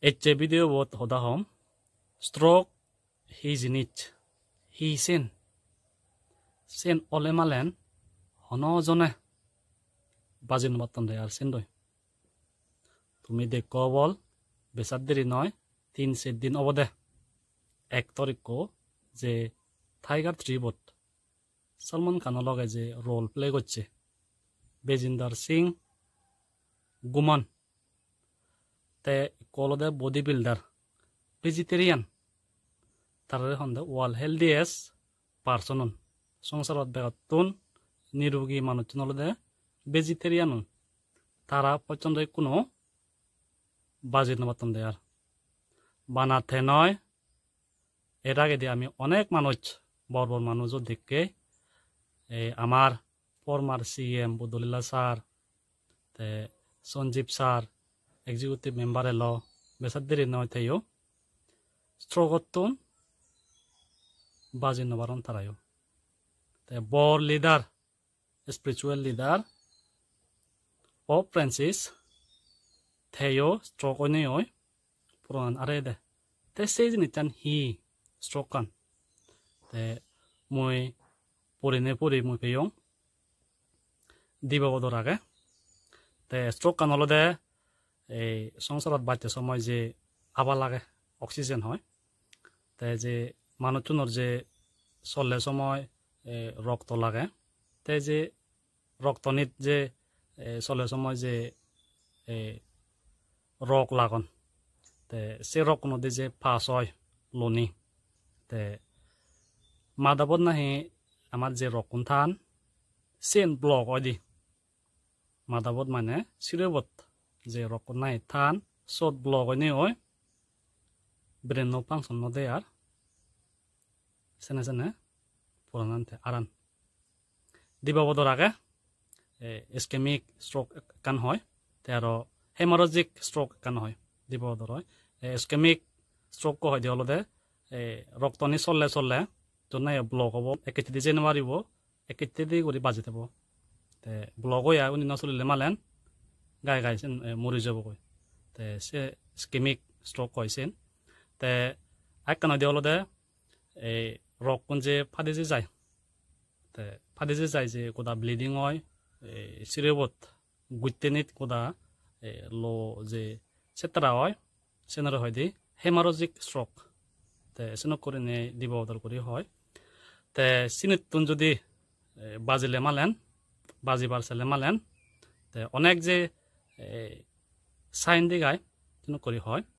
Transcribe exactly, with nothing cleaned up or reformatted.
Ecche video bot hoda hom, stroke hi jinis, hi sen? Sen ole malen hono jone baji no patton de ar sendoi. Tumi dekko obol, besat deri noi, tin ser din obode. Actor ikko je Tiger three bot Salman Khan o loge je role play gocche, Bajinder Singh Ghuman. Te ikko olode body builder, vegetarian. Tarare honde world healthiest person un. Songsarot begottun nirogi manuchun olode vegetarian un. Tara pojjonto ikkunu baji no patton de ar. Bana te noi, er agedi ami onek manuj, bor bor manujo dekke, e, amar former C M Budolila sir, te Sanjeev sir, executive member elo, besat deri noi teyo. Stroke-ottun baji no paron tarayo. Te bor leader, spiritual leader Pope Francis, teyo stroke oinei oi, puranan arede. Te sei jinissan hi stroke-an? Te mui purine puri mui peyong. Dibe bodor age. Te stroke-an olode ei songsarot bacche somoi je haba lage, oxygen hoi. Te je manuchunor je solle somoi, e, rokto lage. Te je roktonit je, e, solle somoi je, e, rok lagon. Te se rokkunot je pass oi loni. Te madabot nahi amar je rokkun than, sen block oide. Madabot mane sirebot je rokkun nahi than, sot block oinei oi, brain no function no de ar. Sene sene puranan te aran. Dibe bodor age, e, ischemic stroke ekkan hoi, te aro hemorrhagic stroke ekkan hoi, dibe bodor hoi. E, ischemic stroke ko hoide olode, e, roktoni solle solle, jonna ye block obo, ekkettedi jei no paribo, ekkettedi guri baji thebo. Te block oi ai, uni no solile malen, gai gai sen, e, mori jabo goi. Te se ischemic stroke hoi sen. Te ekkan hoide olode, e, rokkun je phadi je jai. Te phadi je jai je goda bleeding oi, e, sirebot guttenit goda, e, lo je settara oi, senore hoide hemorrhagic stroke. Te senok gurinei dibe bodor guri hoi. Te sinittun judi, e, bajile malen, bajibar sele malen, te onek je, e, sign degai, senok guri hoi.